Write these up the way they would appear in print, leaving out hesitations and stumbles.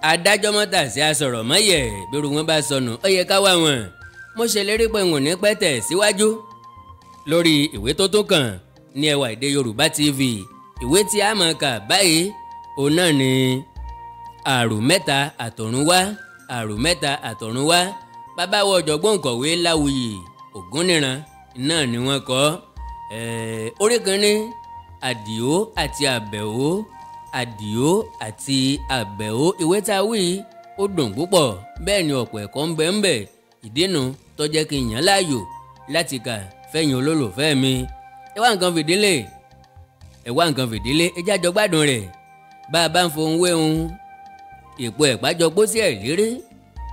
Adájọ́ mọ́tà sí asọ̀rọ̀ mọ́yẹ̀ bírú wọn bá sọnù ó yẹ ká wá wọn. Mo ṣèlérí pé n ò ní pẹ́ tẹ̀ síwájú lórí ìwé tó tún kàn ní Ẹwà Èdè Yorùbá TV. Ìwé tí a máa kà báyìí òun náà ni Àrò Mẹ́ta Àtọ̀runwá. Àrò Mẹ́ta Àtọ̀runwá, bàbá wa ọ̀jọ̀gbọ́n òǹkọ̀wé Láwùyí Ògúnníran náà ni wọ́n kọ. Orí kìíní, Àdìó àti Àbẹ̀wò. Àdìó àti Àbẹ̀wò, ìwé tá a wí ó dùn púpọ̀, bẹ́ẹ̀ ni ọ̀pọ̀ ẹ̀kọ́ ń bẹ ń bẹ. Ìdínú tó jẹ́ kí n yàn láàyò láti kà fẹ́yìn olólùfẹ́ mi. Ẹ wá nǹkan fìdílé, ẹ wá nǹkan fìdílé, ẹ jájọ gbádùn rẹ̀. Bá a bá ń fohùn wéhun, ìpò ẹ̀pájọ pósí ẹ̀ lérí,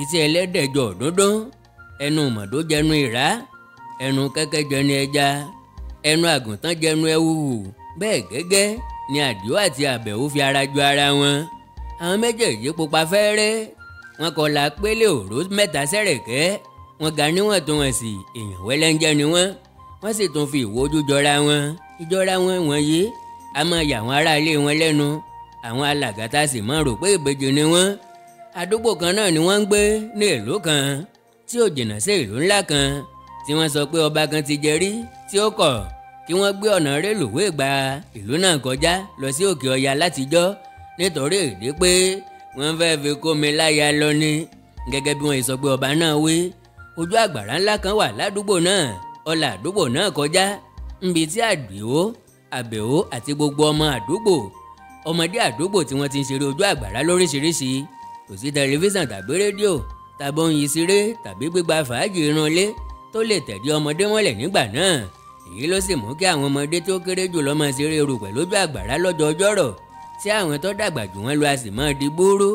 ìtì ẹlẹ́dẹ̀jọ dúndún, ẹnu mọ̀dó jẹnu ìrá, ẹnu kẹ́kẹ́ jẹnu ẹja, ẹnu àgùntàn jẹnu ẹwùwù. Bẹ́ẹ̀ gẹ́gẹ́ ni Àdìó àti Àbẹ̀wò fi ara jọ ara wọn. Àwọn méjèèjì pupa fẹ́ẹ́rẹ́, wọn kọlà pélé òró mẹ́ta sẹ́rẹ̀kẹ́, wọn ga níwọ̀ntúnwọ̀nsì, èèyàn wẹ́lẹ́ńjẹ́ ni wọ́n. Wọ́n sì tún fi ìwò ojú jọra wọn. Ìjọra wọn wọ̀nyí a máa yà àwọn ará ilé wọn lẹ́nu. Àwọn alàgàtà sì máa rò pé ìbejì ni wọ́n. Àdúgbò kan náà ni wọ́n ń gbé ní ìlú kan tí ò jìnnà sí ìlú ńlá kan tí wọ́n sọ pé ọba kan ti jẹ rí tí ó kọ̀ kí wọ́n gbé ọ̀nà rélùwé gba ìlú náà kọjá lọ sí òkè ọya látijọ́, nítorí ìdí pé wọ́n fẹ́ fi kómi láya lọ ni. Gẹ́gẹ́ bí wọ́n sọ pé ọba náà wí, ojú àgbàrá ńlá kan wà ládùúgbò náà, ọlà àdúgbò náà kọjá, níbi tí Àdìó, Àbẹ̀wò àti gbogbo ọmọ àdúgbò, ọmọdé àdúgbò tí wọ́n ti ń ṣeré ojú àgbàrá lóríṣiríṣi. Kò sí tẹlifíṣàn tàbí rédíò tàbí ohun ìṣeré tàbí gbígba fàájì irun ilé tó lè tẹ̀dí ọmọdé mọ́lẹ̀ nígbà náà. Èyí ló sì mú kí àwọn ọmọdé tó kéré jù lọ máa ṣeré erùpẹ̀ lójú àgbàrá lọ́jọ́ ọjọ́rọ̀, tí àwọn tó dàgbà jù wọ́n lọ a sì máa di búrú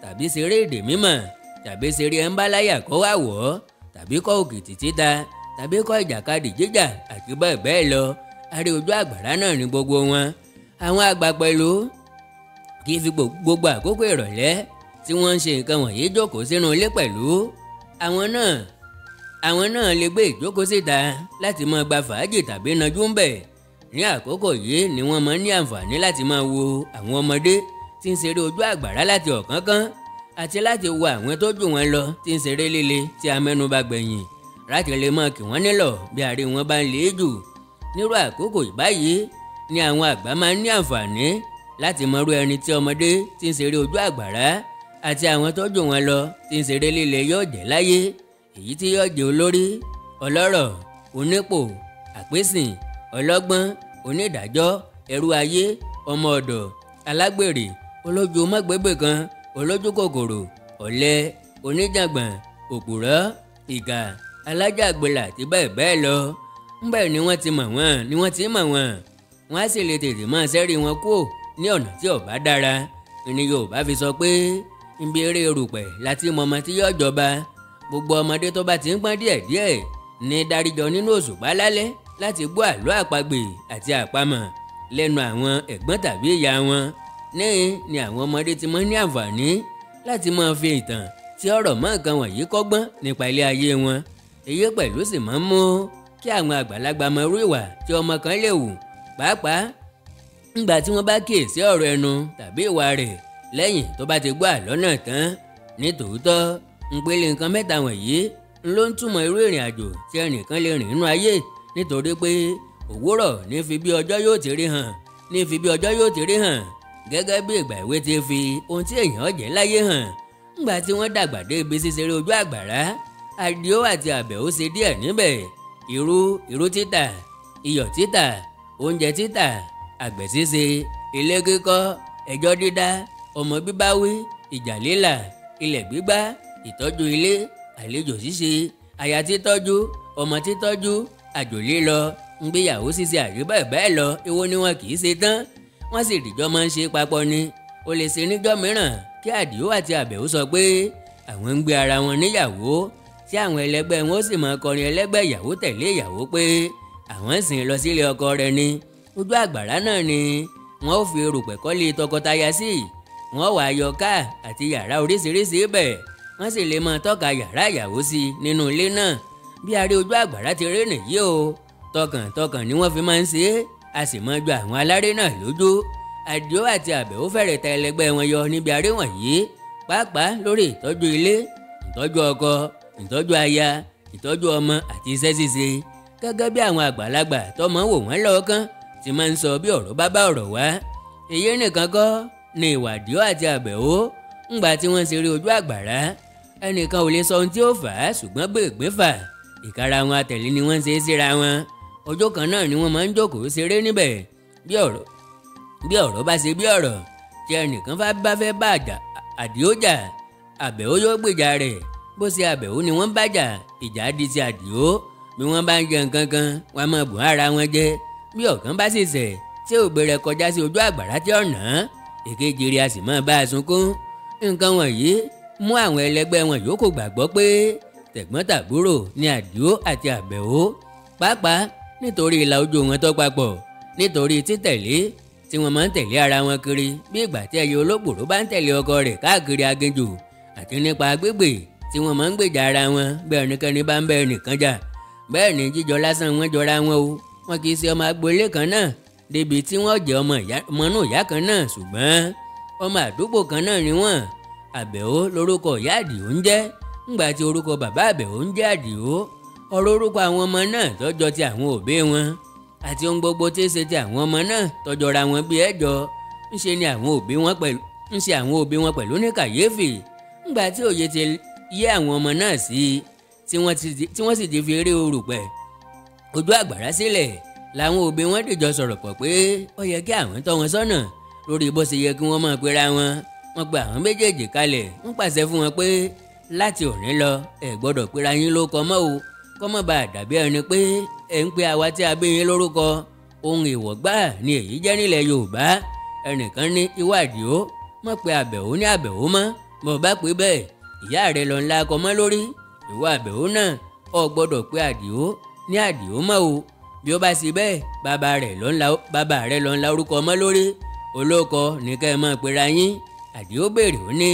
tàbí ṣeré èdè mímọ̀ tàbí ṣeré ẹ̀ńbáláyà kọ́ wá wọ̀ ọ́ tàbí kọ́ òkìtì títa tàbí kọ́ ìjàkadì jíjà àti bẹ́ẹ̀ bẹ́ẹ̀ lọ. Aré ojú àgbàrá náà ní gbogbo wọn. Àwọn àgbà pẹ̀lú kì í fi gbogbo àkókò ìrọ̀lẹ́ tí wọ́n ń ṣe nǹkan wọ̀nyí jókòó sínú ilé pẹ̀lú. Àwọn náà lè gbé ìjókòó síta láti máa gba fàájì tàbí najú ń bẹ̀. Ní àkókò yìí ni wọ́n máa ń ní àǹfààní láti máa wo àwọn ọmọdé tí ń ṣeré ojú àgbàrá láti ọ̀kánkán àti láti wo àwọn tó jù wọ́n lọ tí ń ṣeré líle tí a mẹ́nubà gbẹ̀yìn, láti lè máa kì wọ́n nílọ̀ bí àrí wọn bá ń lé jù. Nírú àkókò ìbáyìí ni àwọn àgbà máa ń ní àǹfààní láti mọrú ẹni tí ọmọdé tí ń ṣeré ojú àgbàrá àti àwọn tó jù wọ́n lọ tí ń ṣeré líle yóò jẹ́ láyé, èyí tí yóò jẹ́ olórí, ọlọ́rọ̀, onípò, àpésìn, ọlọ́gbọ́n, onídàájọ́, ẹrú ayé, ọmọ ọ̀dọ̀, alágbèrè, olójú mọ́gbẹ́gbẹ́ kan, olójú kòkòrò, ọ̀lẹ, oníjàngbọ̀n, òpùrọ́, ìkà, alájàgbélà àti bẹ́ẹ̀ bẹ́ẹ̀ lọ. Ńbẹ̀ ni wọ́n ti mọ̀ wọ́n, ni wọ́n ti mọ̀ wọ́n. Wọ́n á sì lè tètè máa ṣẹ́rí wọn kúò ní ọ̀nà tí ò bá dára. Ní Yorùbá fi sọ pé ibi eré erùpẹ̀ láti mọ ọmọ tí yóò jọba. Gbogbo ọmọdé tó bá ti ń pọ́n díẹ̀díẹ̀ ní dáríjọ nínú òṣùpá lálẹ́ láti gbọ́ àlọ́ àpagbè àti àpamọ̀ lẹ́nu àwọn ẹ̀gbọ́n tàbí ìyá wọn. Níhìn ni àwọn ọmọdé ti máa ń ní àǹfààní láti máa fi ìtàn tí ọ̀rọ̀ mọ́ nǹkan wọ̀nyí kọ́gbọ́n nípa ilé ayé wọn. Èyí pẹ̀lú sì máa ń mú kí àwọn àgbàlagbà mọ irú ìwà tí ọmọ kan lè wù, pàápàá ńgbà tí wọ́n bá kíyèsí ọ̀rọ̀ ẹnu tàbí ìwà rẹ̀ lẹ́yìn tó bá ti gbọ́ àlọ́ náà tán. Ní tòótọ́, ìpele nǹkan mẹ́ta wọ̀nyí ló ń túmọ̀ irú ìrìn àjò tí ẹnìkan lè rìn nínú ayé, nítorí pé òwúrọ̀ ní fi bí ọjọ́ yóò ti rí hàn, ní fi bí ọjọ́ yóò ti rí hàn, gẹ́gẹ́ bí ìgbà ìwé ti fi ohun tí èèyàn jẹ́ láyé hàn. Ńgbà tí wọ́n dàgbà dé ibi ṣíṣeré ojú àgbàrá, Àdìó àti Àbẹ̀wò ṣe díẹ̀ níbẹ̀. Irú títà, iyọ̀ títà, oúnjẹ títà, àgbẹ̀ ṣíṣe, ilé kíkọ́, ẹjọ́ dídá, ọmọ bíbáwí, ìjà lílà, ilẹ̀ gbígbá, ìtọ́jú ilé, àlejò ṣíṣe, aya títọ́jú, ọmọ títọ́jú, àjò lílọ, ńgbéyàwó ṣíṣe àti bẹ́ẹ̀ bẹ́ẹ̀ lọ. Èwo ni wọn kì í ṣe tán, wọ́n sì dìjọ́ máa ń ṣe papọ̀ ni. Ó lè ṣe níjọ́ mìíràn kí Àdìó àti Àbẹ̀wò sọ pé àwọn ń gbé ara wọn níyàwó, tí àwọn ẹlẹgbẹ́ wọn ó sì máa kọrin ẹlẹ́gbẹ́ ìyàwó tẹ̀lé ìyàwó pé àwọn ń sìn lọ sílé ọkọ rẹ̀ ni. Ojú àgbàrá náà ni wọ́n ó fi erùpẹ̀ kọ́lé tọkọtaya sí, wọ́n wàá yọ káà àti yàrá oríṣiríṣi bẹ̀, wọ́n sì lè máa tọ́ka yàrá ìyàwó sí nínú ilé náà. Bí aré ojú àgbàrá ti rí nìyí o, tọkàntọkàn ni wọ́n fi máa ń ṣe é, a sì máa ju àwọn aláré náà lójú. Àdìó àti Àbẹ̀wò fẹ́rẹ̀ ta ẹlẹgbẹ́ wọn yọ níbi aré wọ̀nyí. pàápàá lórí ìtọ́jú ilé, ìtọ́jú ọkọ, ìtọ́jú aya, ìtọ́jú ọmọ àti iṣẹ́ ṣíṣe. Gẹ́gẹ́ bí àwọn àgbàlagbà tọmọ wò wọ́n lọ́ọ̀kan ti máa ń sọ bí ọ̀rọ̀ bá bá ọ̀rọ̀ wá. Èyí nìkan kọ́ ni ìwà Àdìó àti Àbẹ̀wó ńgbà tí wọ́n ṣeré ojú àgbàrá. Ẹnìkan ò lè sọ ohun tí ó fà á, ṣùgbọ́n gbègbè fà ìkara wọn àtẹ̀lé ni wọ́n ṣe é síra wọn. Ọjọ́ kan náà ni wọ́n máa ń jókòó ṣeré níbẹ̀. Bí ọ̀rọ̀ bá ṣe bí ọ̀rọ̀ tí ẹnìkan bá fẹ́ bá Àdìó jà, Àbẹ̀wó yóò gbèjà rẹ̀. Bó ṣe Àbẹ̀wó ni wọ́n bá jà, ìjà di ti Àdìó. Bí wọ́n bá ń jẹ nǹkan kan, wọ́n máa bùn ara wọn jẹ. Bí ọ̀kan bá sì ṣẹ̀ tí ògbé rẹ̀ kọjá sí ojú àgbàrá tí ọ̀nà, èkejì rẹ̀ a sì máa bá a sunkún. Nǹkan wọ̀nyí mú àwọn ẹlẹgbẹ́ wọn yòókù gbàgbọ́ pé tẹ̀gbọ́n-tàbúrò ni Àdìó àti Àbẹ̀wó, pàápàá nítorí ìlà ojú wọn tó papọ̀, nítorí títẹ̀lé tí wọ́n máa ń tẹ̀lé ara wọn kiri bí ìgbà tí ẹyẹ olókùrú bá ń tẹ̀lé ọkọ rẹ̀ káàkiri aginjù, àti nípa agbègbè tí wọ́n máa ń gbèjà ara wọn bí ẹnikẹ́ni bá ń bẹ ẹnìkan jà. Bẹ́ẹ̀ ni jíjọ lásán wọn jọra wọn o, wọn kì í ṣe ọmọ agboolé kan náà débi tí wọ́n jẹ́ ọmọ inú ìyá kan náà, ṣùgbọ́n ọmọ àdúgbò kan náà ni wọ́n. Àbẹ̀wó lórúkọ ìyá Àdìó ń jẹ́, ńgbà tí orúkọ bàbá Àbẹ̀wó ń jẹ́ Àdìó. Ọ̀rọ̀ orúkọ àwọn ọmọ náà tọ́jọ́ ti àwọn òbí wọn àti ohun gbogbo tí ń ṣe ti àwọn ọmọ náà tọ́jọ́ra wọn bí ẹ̀jọ. Ńṣe ni àwọn òbí wọn pẹ̀lú ń ṣe àwọn òbí wọn pẹ̀lú ní kàyéfì ńgbà tí òye ti yé àwọn ọmọ náà sí, tí wọ́n sì ti fi eré orùpẹ̀ ojú àgbàrá sílẹ̀. Làwọn òbí wọn dìjọ sọ̀rọ̀ pọ̀ pé ó yẹ kí àwọn tọ́ wọn sọ́nà lórí bó ṣe yẹ kí wọ́n máa pera wọn. Wọ́n pe àwọn méjèèjì kalẹ̀, wọ́n pàṣẹ fún wọn pé láti òní lọ ẹ gbọ́dọ̀ pera yín lórúkọ mọ́ o, kó má bàa dàbí ẹni pé ẹ ń pe àwa tí a bí yín lórúkọ. Ohun èèwọ̀ gbáà ni èyí jẹ́ nílẹ̀ Yorùbá. Ẹnìkan ní ìwà Àdìó má pe Àbẹ̀wó ní Àbẹ̀wó mọ́, bó bá pè bẹ́ẹ̀ ìyá rẹ̀ lọ ńlá akọ mọ́ lórí. Ìwà Àbẹ̀wó náà ò gbọ́dọ̀ pe Àdìó ní Àdìó mọ́ o, bí ó bá ṣe bẹ́ẹ̀ bàbá rẹ̀ lọ ńlá orúkọ mọ́ lórí. Olóko ní kẹ́ ẹ máa pera yín. Àdìó béèrè ó ní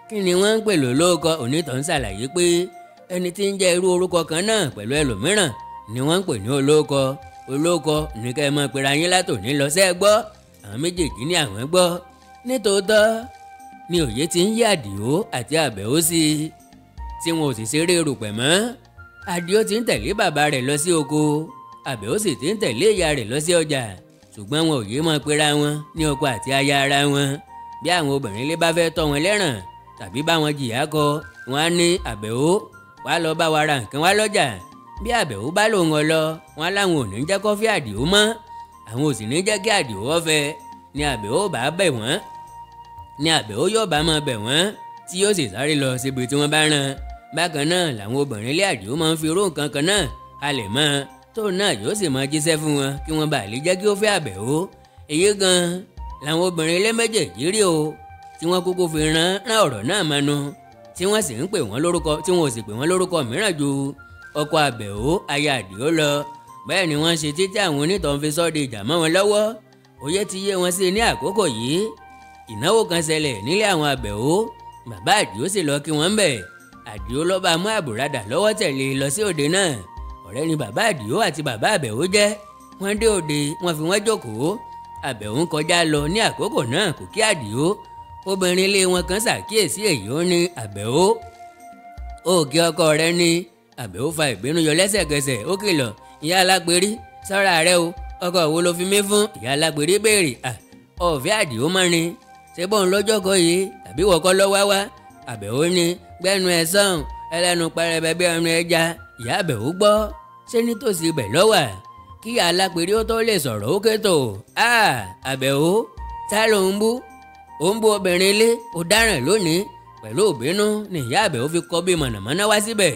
kí ni wọ́n ń pè lólóko? Onítọ̀ ń ṣàlàyé pé ẹni tí ń jẹ́ irú orúkọ kan náà pẹ̀lú ẹlòmíràn ni wọ́n ń pè ní olóko. Olóko ní kẹ́ ẹ máa pera yín látòní lọ sẹ́ gbọ́. Àwọn méjèèjì ní àwọn gbọ́. Nítòótọ́ ni òye ti ń yé Àdìó àti Àbẹ̀wó sí i, tí wọn ò sì ṣeré erùpẹ̀ mọ́. Àdìó ti ń tẹ̀lé bàbá rẹ̀ lọ sí oko, Àbẹ̀wó sì ti ń tẹ̀lé ìyá rẹ̀ lọ sí ọjà, ṣùgbọ́n wọn ò yé máa pera wọn ní ọkọ àti aya ara wọn. Bí àwọn obìnrin ilé bá fẹ́ tọ́ wọn lẹ́ràn tàbí bá wọn jìyà kọ, wọn á ní Àbẹ̀wó wá lọ bá wa ra nǹkan wá lọ́jà. Bí Àbẹ̀wó bá lòun ọ lọ, wọn láwọn ò ní jẹ́ kó fẹ́ Àdìó mọ́, àwọn ò sì ní jẹ́ kí Àdìó ó fẹ́. Ni Àbẹ̀wó bá bẹ̀ wọ́n, ni Àbẹ̀wó yóò bá máa bẹ̀ wọ́n tí yóò sì sáré lọ síbi tí wọ́n bá rán. Bákan náà làwọn obìnrin ilé Àdìó máa ń fi irú nǹkan kan náà halẹ̀ mọ́, tóun náà yóò sì máa jíṣẹ́ fún wọn kí wọ́n bá lè jẹ́ kí ó fẹ́ Àbẹ̀wó. Èyí gan làwọn obìnrin ilé méjèèjì rí o, tí wọ́n kúkú fi rán ọ̀rọ̀ náà mọ́nu, tí wọ́n sì ń pè wọ́n lórúkọ, tí wọ́n ò sì pè wọ́n lórúkọ mìíràn ju ọkọ Àbẹ̀wó aya Àdìó lọ. Bẹ́ẹ̀ ni wọ́n ṣe títí àwọn onítọ̀hún fi sọ́ di ìjà mọ́ wọn lọ́wọ́. Òye ti yé wọn sí ní àkókò yìí. Ìnáwó kan ṣẹlẹ̀ nílé àwọn Àbẹ̀wó, bàbá Àdìó sì lọ kí wọ́n ń bẹ̀. Àdìó ló bá mú àbùradà lọ́wọ́ tẹ̀lé lọ sí òde náà. Ọ̀rẹ́ ni bàbá Àdìó àti bàbá Àbẹ̀wó jẹ́. Wọ́n dé òde, wọ́n fi wọ́n jókòó. Àbẹ̀wó ń kọjá lọ ní àkókò náà kò kí Àdìó. Obìnrin ilé wọn kan ṣàkíyèsí èyí, ó ní Àbẹ̀wó ó kí ọkọ rẹ ní. Àbẹ̀wó fa ìbínú yọ lẹ́sẹ̀kẹsẹ̀, ó kìlọ̀, ìyá alápèrí ṣọ́ra rẹ o, ọkọ wo ló fi mí fún? Ìyá alápèrí béèrè, ọ̀fẹ́ Àdìó mọ́ ni, ṣé bóun lọ́jọ́ kọ́ yìí tàbí wọ́kọ́ lọ́wọ́ wá? Àbẹ̀wó ní gbẹ́nu ẹ̀ sọ̀hún, ẹlẹ́nu pẹrẹbẹ bí ẹnu ẹja. Ìyá Àbẹ̀wó gbọ́, ṣé nítòsí ibẹ̀ lọ́wà? Kí ìyá alápèrí ó tó lè sọ̀rọ̀ ó kétò, Àbẹ̀wó tá ló ń bú? Ó ń bú obìnrin ilé, ó dáràn lónìí. Pẹ̀lú òbínú ni ìyá Àbẹ̀wó fi kọ́ bí mọ̀nàmọ́ná wá síbẹ̀.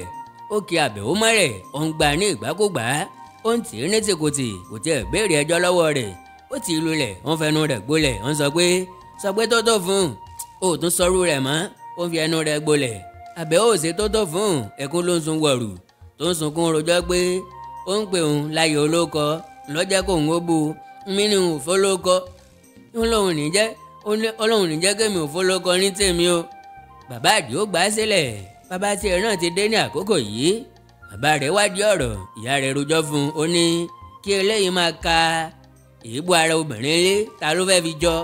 Ó kì Àbẹ̀wó mọ́rẹ̀, ó ń gbà ní ìgbàkúgbà, ó ń tì í ní tìkùtì, kò tiẹ̀ béèrè ẹjọ́ lọ́wọ́ rẹ̀. Ó tì í lulẹ̀, ó ń fẹnu rẹ̀ gbolẹ̀, ó ń sọ pé tó tó fún un, ó tún sọrú rẹ̀ mọ́, ó ń fi ẹnu rẹ̀ gbolẹ̀. Àbẹ̀wó ò ṣe tó tó fún un, ẹkún ló ń sun wọ̀rù, tó ń sunkún rojọ́ pé ó ń pè òun láyé olóko, lọ́jẹ́ kó òun ó bu mí ní òun fọlọ́kọ, ọlọ́run ní jẹ́ kémi ò fọlọ́kọ ní tèmi o. Bàbá Àdìó gbà á sílẹ̀. Bàbá tiẹ̀ náà ti dé ní àkókò yìí. Bàbá rẹ̀ wádìí ọ̀rọ̀, ìyá rẹ̀ rojọ́ fún un, ó ní kí eléyìí máa ka èébú ara obìnrin lé, ta ló fẹ́ fi jọ?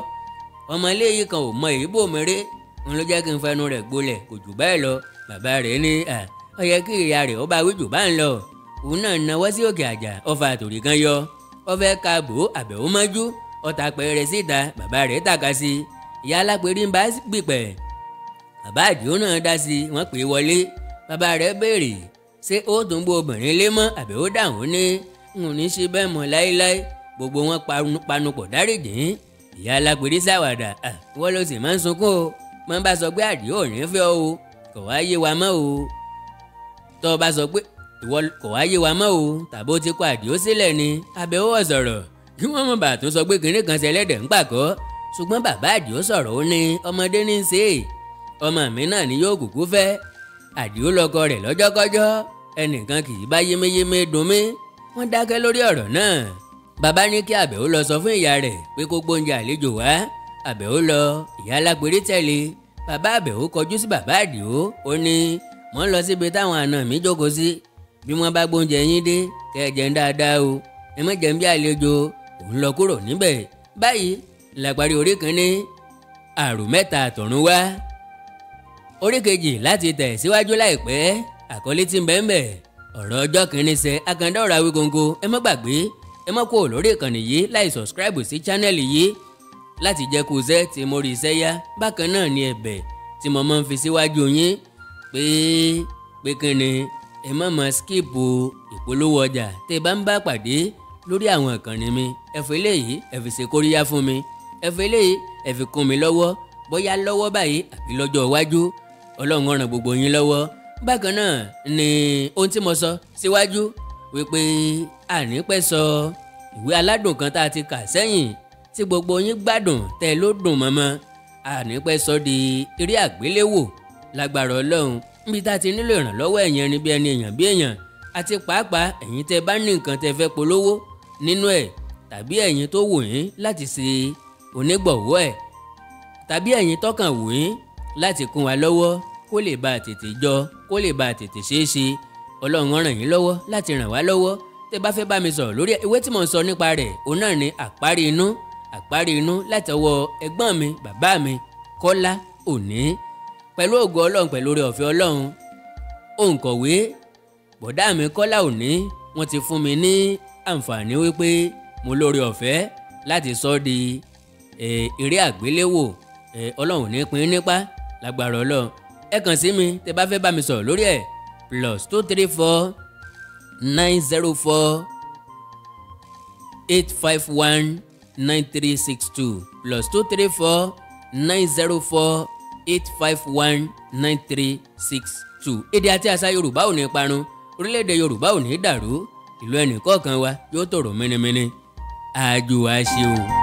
Ọmọ eléyìí kan ò mọ èébú òmìnirí, Òun ló jẹ́ kí n fẹnu rẹ̀ gbolẹ̀, kò jù bẹ́ẹ̀ lọ. Bàbá rẹ̀ ní ó yẹ kí ìyá rẹ̀ ó bá wí jù bá ń lọ. Òun náà nawọ́ sí òkè àjà, ọfà àtòrí kan yọ, ó fẹ́ ka bò Àbẹ̀wò mọ́jú, ọ̀tà pẹ̀rẹ̀ síta. Bàbá rẹ̀ tàka sí i, ìyá alápẹ̀rí ń bá gbìpẹ̀. Bàbá Àdìó náà dá sí i, wọ́n pè é wọlé. Bàbá rẹ̀ béèrè, ṣé ó tún gbọ́ obìnrin lé mọ́? Àbẹ̀wò dáhùn ní n ò ní ṣe bẹ́ẹ̀ mọ́ láéláé. Gbogbo wọn panupọ̀ dáríjìn. Ìyá alápẹ̀rí ṣàwàdà, wọ́n ló sì máa ń sunkún o, máa ń bá sọ pé Àdìó ò ní fẹ́ o, kò wá yé wa mọ́ o. Tọ́ ọ bá sọ pé ìwọ kò wá yé wa mọ́ o, tàbó ti kọ Àdìó sílẹ̀ ni. Àbẹ̀wò sọ̀rọ̀ kí wọ́n mọ̀ bàtún sọ pé kinní kan ṣẹlẹ́dẹ̀ ń pàkọ́. Ṣùgbọ́n bàbá Àdìó sọ̀rọ̀, ó ní ọmọdé ní í ṣe é, ọmọ mi náà ni yóò kúkú fẹ́. Àdìó lọ́kọ rẹ̀ lọ́jọ́kọ́jọ́, ẹnìkan kì í bá yéméyémé dùn mí. Wọ́n dákẹ́ lórí ọ̀rọ̀ náà. Bàbá ní kí Àbẹ̀wò lọ sọ fún ìyá rẹ̀ pé kó gbóúnjẹ àlejò wá. Àbẹ̀wò lọ, ìyá alápèrè tẹ̀lé. Bàbá Àbẹ̀wò kọjú sí bàbá Àdìó, ó ní mò ń lọ síbi táwọn àna mi jókòó sí, bí wọ́n bá gbóúnjẹ yín dé kẹ́ ẹ jẹun dáadáa o, ẹ má jẹun bí àlejò. Òun lọ kúrò níbẹ̀. Báyìí la parí orí kìíní àrò mẹ́ta àtọ̀run wá. Orí kejì láti tẹ̀ síwájú láìpẹ́. Àkọlé tí ń bẹ ń bẹ, ọ̀rọ̀ ọjọ́ kìíní ṣe Àkàndá ọ̀rọ̀ Awíkonko. Ẹ má gbàgbé, ẹ má kúrò lórí ìkànnì yìí láì subscribe sí channel yìí láti jẹ́ kó iṣẹ́ tí mo rí iṣẹ́ yá. Bákan náà ni ẹ̀bẹ̀ tí mo máa ń fi síwájú yín pé kí ni ẹ má máa skip ìpolówó ọjà tẹ́ bá ń bá pàdé lórí àwọn ìkànnì mi. Ẹ fi eléyìí ẹ fi ṣe kóríyá fún mi, ẹ fi eléyìí ẹ fi kún mi lọ́wọ́, bóyá lọ́wọ́ báyìí àbí lọ́jọ́ iwájú. Ọlọ́run ó ràn gbogbo yín lọ́wọ́. Bákan náà ni ohun tí mo sọ síwájú wípé àní pẹ́ sọ ìwé aládùn kan tá a ti kà sẹ́yìn tí gbogbo yín gbádùn tẹ́ ló dùn mọ́mọ́. Àní pẹ́ sọ di eré àgbéléwò lágbára Ọlọ́run, níbi tá a ti nílò ìrànlọ́wọ́ ẹ̀yin ẹni bí ẹni, èèyàn bí èèyàn, àti pàápàá ẹ̀yin tẹ́ bá ní nǹkan tẹ́ fẹ́ polówó nínú ẹ̀, tàbí ẹ̀yin tó wù yín láti ṣe onígbọ̀wọ́ ẹ̀, tàbí ẹ̀yin tọ́kàn wù yín láti kún wa lọ́wọ́ kó lè bá tètè jọ, kó lè bá tètè ṣeé ṣe. Ọlọ́run ràn yín lọ́wọ́ láti ràn wá lọ́wọ́. Tẹ́ bá fẹ́ bá mi sọ̀rọ̀ lórí ìwé tí mò ń sọ nípa rẹ̀, òun náà ni Àparí Inú. Àparí Inú látọwọ́ ẹ̀gbọ́n mi, bàbá mi, Kọ́lá Òní. Pẹ̀lú ògo Ọlọ́run, pẹ̀lú oore ọ̀fẹ́ Ọlọ́run, òǹkọ̀wé bọ̀dá mi Kọ́lá Òní wọ́n ti fún mi ní àǹfààní wípé mo lóore ọ̀fẹ́ láti sọ di eré àgbéléwò. Ọlọ́run ní pín nípa lágbára Ọlọ́run. Ẹ kàn sí mi tẹ́ bá fẹ́ bá mi sọ̀rọ̀ lórí ẹ̀ +234 904 851 9362, +234 904 851 9362. Èdè àti àṣà Yorùbá ò ní parun, orílẹ̀-èdè Yorùbá ò ní dàrú, ìlú ẹnì kọ̀ọ̀kan wa yóò tòrò mẹ́nẹ́mẹ́nẹ́. Àjò àṣẹ o.